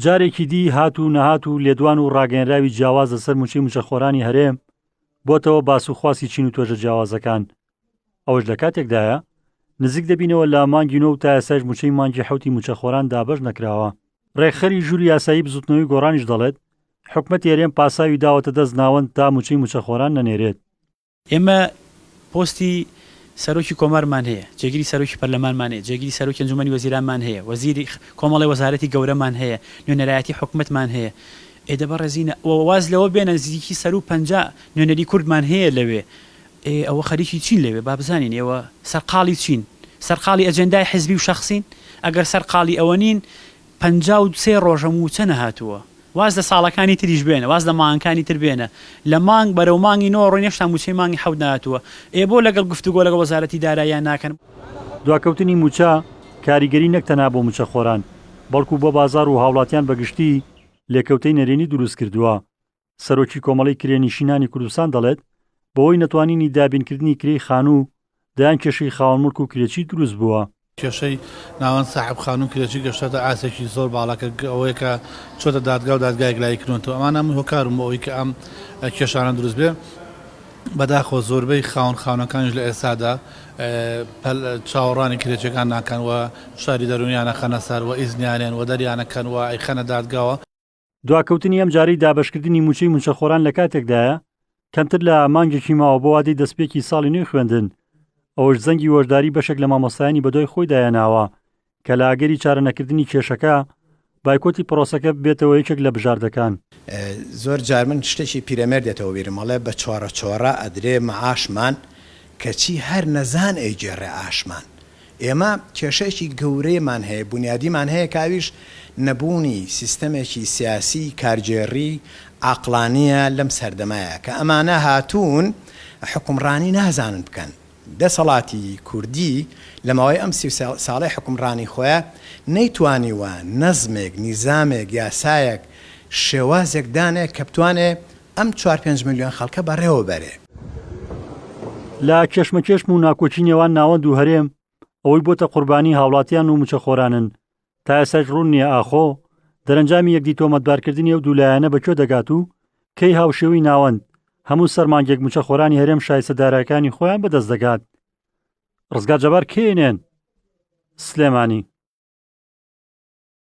جارێکی دی هات و نەهات و لێدوان و ڕاگەیەنراوی جیاواز لەسەر مووچەی مووچەخۆرانی هەرێم بۆتەوە باس و خواسی چین و توێژە جیاوازەکان. ئەوەش لە کاتێکدایە، نزیک دەبینەوە لە مانگی نۆ و تا ئێستاش مووچەی مانگی حەوتی مووچەخۆران دابەش نەکراوە. ڕێکخەری ژووری یاسایی بزوتنەوەی گۆڕانیش دەڵێت، حکومەتی هەرێم پاساوی داوەتە دەست ناوەند تا مووچەی مووچەخۆران نەنێرێت. ئێمە پۆستی سەرۆکی کۆمارمان هەیە، جێگری سەرۆکی پەرلەمانمان هەیە، جێگری سەرۆکی ئەنجومەنی وەزیرانمان هەیە، وەزیری کۆمەڵی وەزارەتی گەورەمان هەیە، نوێنەرایەتی حکومەتمان هەیە. ئێ دە بەڕێزینە و واز لەوە بێنە نزیکی سەروو 50 نوێنەری کوردمان هەیە لەوێ. ئێ ئەوە خەریکی چین لەوێ؟ با بزانین ئێوە سەرقاڵی چین؟ سەرقاڵی ئەجێندای حزبی و شەخسین؟ ئەگەر سەرقاڵی ئەوە نین، 53 ڕۆژە مووچە نەهاتووە. واز لە ساڵەکانی تریش بێنە، واز لە مانگەکانی تر بێنە، لە مانگ بەرەو مانگی نۆ ڕۆین هێشتا مووچەی مانگی حەوت نەهاتووە، ئێ بۆ لەگەڵ گفتوگۆ لەگەڵ وەزارەتی داراییان ناکەن؟ دواکەوتنی مووچە کاریگەری نەک تەنها بۆ مووچەخۆران، بەڵکو بۆ بازاڕ و هاوڵاتیان بە گشتی لێکەوتەی نەرێنی دروستکردووە. سەرۆکی کۆمەڵەی کرێنیشینانی کوردستان دەڵێت، بەهۆی نەتوانینی دابینکردنی کرێی خانوو، دەیان کێشەی خاوەن موڵک و کرێچی دروست بووە. کێشەی ناوەند ساحێب خانوو و کرێچی گەشتۆتە ئاستێکی زۆر باڵا کە ئەوەیە کە چۆتە دادگا و دادگا یەکلایی کردوونەتەوە. ئەمانە هەمووی هۆکارن بۆ ئەوەی کە ئەم کێشانە دروست بێ. بەداخەوە زۆربەی خاوەن خانووەکانیش لە ئێستادا چاوەڕوانی کرێچیەکان ناکەن و فشاری دەروونیان ئەخەنە سەر و ئیزنیانێن و دەریانەکەن و ئەیخەنە دادگاوە. دواکەوتنی ئەمجارەی دابەشکردنی مووچەی مووچەخۆران لە کاتێکدایە، کەمتر لە مانگێکی ماوە بۆ وادەی دەستپێکی ساڵی نوێی خوێندن، ئەوەش زەنگی هۆشداری بەشێک لە مامۆستایانی بەدوای خۆیدا هێناوە کە لە ئەگەری چارەنەکردنی کێشەکە، بایکۆتی پرۆسەکە ببێتەوە یەکێک لە بژاردەکان. زۆر جار من شتێکی پیرەمێرد دێتەوە بیرم ئەڵێ بە چۆڕە چۆڕە ئەدرێ معاشمان کەچی هەر نەزان ئەیگێڕێ ئاشمان ئێمە کێشەیەکی گەورەیمان هەیە، بونیادیمان هەیە کە ئەویش نەبوونی سیستەمێکی سیاسیی کارگێڕی عەقڵانییە لەم سەردەمایە کە ئەمانە هاتوون حوکمڕانی نازانن بکەن. دەسەڵاتی کوردی لە ماوەی ئەم 33 ساڵەی حوکمڕانی خۆیا نەیتوانیوە نەزمێک، نیزامێک، یاسایەک، شێوازێک دانێ کە بتوانێ ئەم چوار پێنج ملیۆن خەڵکە بەڕێوە بەرێ. لە کێشمەکێشم و ناکۆکی نێوان ناوەند و هەرێم ئەوەی بۆتە قوربانی هاوڵاتیان و موچەخۆرانن تا ئێستاش ڕوون نییە ئاخۆ دەرەنجامی یەکدی تۆمەتبارکردنی ئەو دوو لایەنە بە کوێ دەگات و کەی هاوشێوەی ناوەند هەموو سەرمانگێک موچەخۆرانی هەرێم شایستە دارایەکانی خۆیان بەدەست دەگات. ڕزگار جەبار کێنێن سلێمانی.